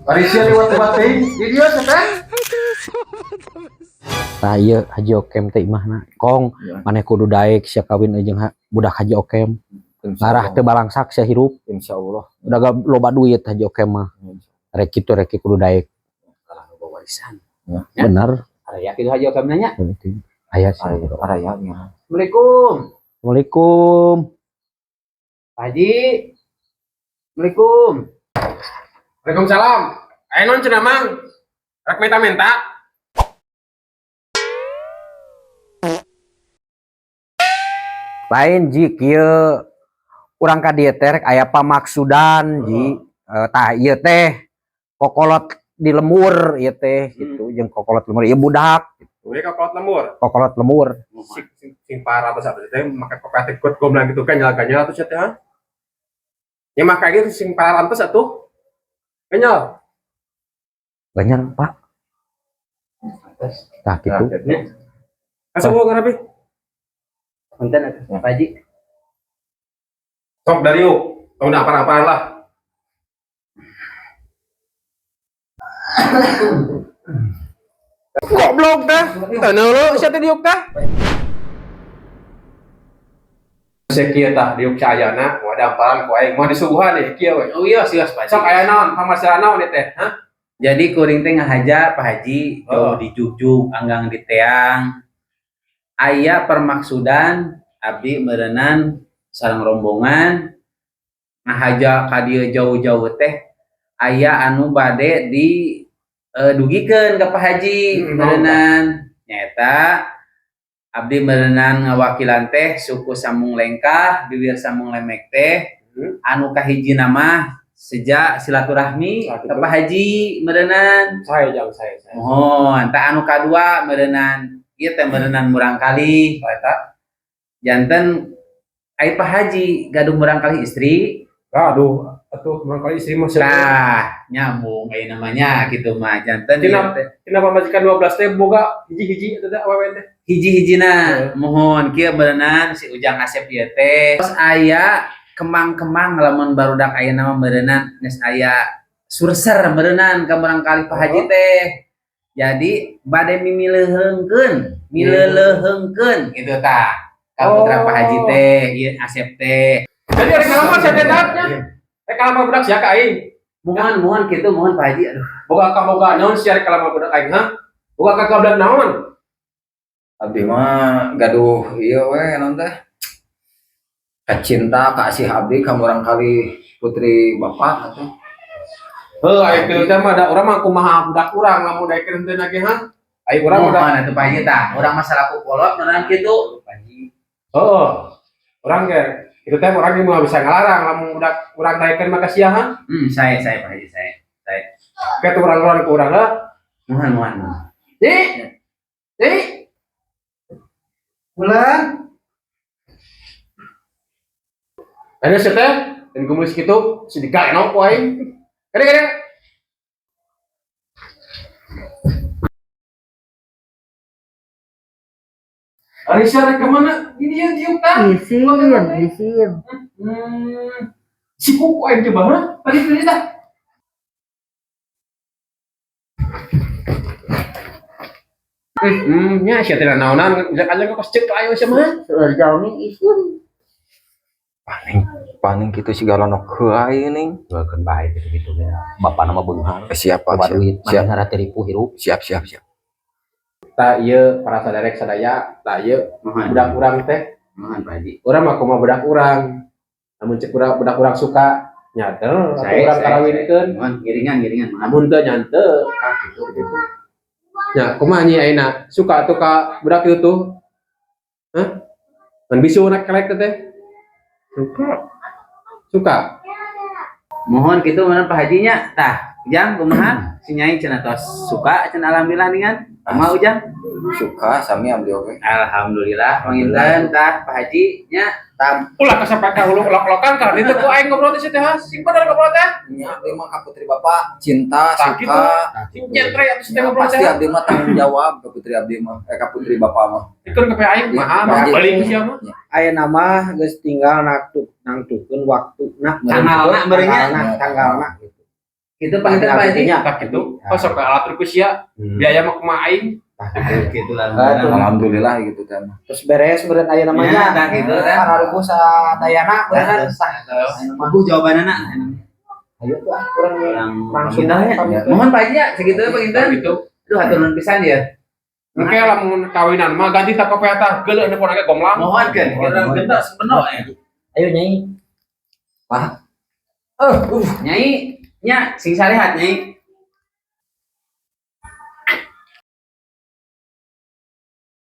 Ari sia lewat-lewat teuing. Di dieu sia teh. Tah ieu Haji Okem teh imahna. Kong, maneh kudu daek sia kawin jeung budak Haji Okem. Ngarah teu balangsak sia hirup. Insyaallah. Udah gak loba duit Haji Okem mah. Rek kitu rek kudu daek. Kalah loba warisan. Ya. Bener. Aya kitu Haji Okem nanya. Aya sih. Araya nya. Assalamualaikum. Assalamualaikum. Pak Haji. Assalamualaikum. Waalaikumsalam. Aya naon cenah, Mang? Rek minta-minta. Lain, Ji, kieu urang ka dieu teh rek aya pamaksudan, Ji. Tah ieu teh kokolot di lembur ieu teh gitu, jeung kokolot lembur ieu budak. Udah kokolot lembur. Kokolot lembur. Sing sing, sing parah atau satu teh make kopi got gomblang gitu kan nyala atuh sia teh, ha? Ya make gitu sing parah antes atuh. Kenyal. Banyak, Pak. Tah gitu. Asa gua ngarapi? Punten atuh, Pak Haji. Sok dari yuk. Tong apa-apa lah. Goblok teh. Teu lu sia teh diuk teh. Sia kieu tah diuk cayana, mau ada amparan ku aing, mau disuguhan deh kieu we. Oh iya, sias Pak Haji. Sok aya naon, pamasalah naon ieu teh, hah? Jadi kuring teh ngahaja Pak Haji, jauh Oh. di Jugjug, anggang di Teang. Aya permaksudan abdi meureunan sareng rombongan ngahaja ka dieu jauh-jauh teh aya anu bade di dugikeun ka Pak Haji meureunan nyaeta abdi meureunan ngawakilan teh suku Sambung Lengkah, Biwir Sambung Lemek teh anu kahiji nama sejak silaturahmi Nah, ka Pak Haji meureunan. Saya jang saya. Saya. Mohon tah anu kadua meureunan ieu teh meureunan murangkalih Eta janten ai Pak Haji gaduh murangkalih istri. Aduh, atuh murangkalih istri mah seueur. Tah nyambung ai namanya gitu mah janten Kenapa? ieu teh Kenapa majikan 12 teh boga hiji-hiji eta teh awewe teh? Hiji-hijina mohon kieu meureunan si Ujang Asep ieu teh terus aya kemang-kemang lamun barudak ayeuna mah meureunan geus aya surser meureunan ka murangkalih Pak Haji teh. Jadi bade mimileuheungkeun, mileleuheungkeun gitu tah. Ka putra Pak Haji teh, ieu Asep teh. Jadi rek kalamar sia teh nya. Rek kalamar budak sia ka aing. Mohon mohon kitu mohon Pak Haji aduh. Boga ka boga naon sia rek kalamar budak aing, ha? Boga ka kabelan naon? Abdi mah gaduh ieu we naon teh. Kacinta ka asih abdi ka murangkalih putri bapak atuh. Heuh, aya kieu teh mah da urang mah kumaha budak urang lamun daekeun henteu ge, ha? Ai urang mah Mohon atuh Pak Haji tah. Urang mah salaku kolot meureunan kitu. Pak Haji. Heeh. Urang ge kitu teh urang ge moal bisa ngalarang lamun budak urang daekeun mah ka sia, ha? Saya Pak Haji saya. Kayak urang-urang ke urang, ha? Mohon mohon. Ji. Ji. Bulan. Ada sia teh dan gemulis kitu si digaenok ku aing. Kade kade. Ari sia rek kemana? Ini dia diuk tah. Isin, isin. Si kuku aing coba, ha? Tadi tadi tah. Nya sia teh naonan, bisa aja kok cek ayo sia mah. Seueur jalmi isin. Paling paling kitu siga lonok heula ieu ning. Keun bae gitu-gitu ya. Bapak nama beunghar. Siap, Pak, Loba siap. duit, Siap. maneh ngarah ripu hirup. Siap, siap, siap. Tah ieu para saderek sadaya, tah ieu Mohon. budak urang teh. Mohon Pak Haji. Urang mah kumaha budak urang. Lamun cek urang budak urang suka nyatel atuh Saya urang saya. karawinkeun. Mohon giringan giringan mohon. Lamun teu nyante, ah gitu gitu. Nya kumaha nyi ayeuna? Suka atuh ka budak ieu tuh? Hah? Ngan bisu nak kelek teh? Suka. Suka. Mohon kitu mohon Pak Haji nya. Tah, Ujang kumaha? Si Nyai cenah tos suka cenah alhamdulillah ningan. Kumaha Ujang? Suka sami abdi oge. Alhamdulillah panginten tah, Pak Haji nya. Tah. Ulah kasampai ka hulu lok-lokan karena itu ku aing ngobrol teh teh, sing bener ngobrol teh. Nya abdi mah ka putri bapak cinta, Tah, suka. gitu. Sing nyentre atuh teh Ya, ngobrol pasti teh. Abdi mah tanggung jawab ke putri abdi mah, eh, ka putri bapak mah. Ikut ke aing mah, Pak Haji. balik sia mah. Aya nama geus tinggal nangtukeun waktuna. Tanggalna meureun nya. Tanggalna, tanggalna gitu. Gitu panginten, Pak Haji. Nya. Tah gitu. Oh, sampai alat ku sia. Biaya mah kumaha aing. Gitu lah. Aduh. Alhamdulillah gitu kan. Terus beres meureun aya namanya. Ya, tah gitu tah. Pararuguh sadayana meureun. Puguh jawabanana. Ayo tuh ah, kurang Urang langsung pamitan nya. pamit. Mohon, Pak Haji ya, segitu ya panginten. Gitu. Aduh, hatur nuhun pisan ya. Engke lamun kawinan mah ganti tak kopi tah geuleuh nelpon ge gomlang. Mohon kan, urang gentos penuh ya. Ayo, Nyai. Nyai, nya sing sarehat, Nyai.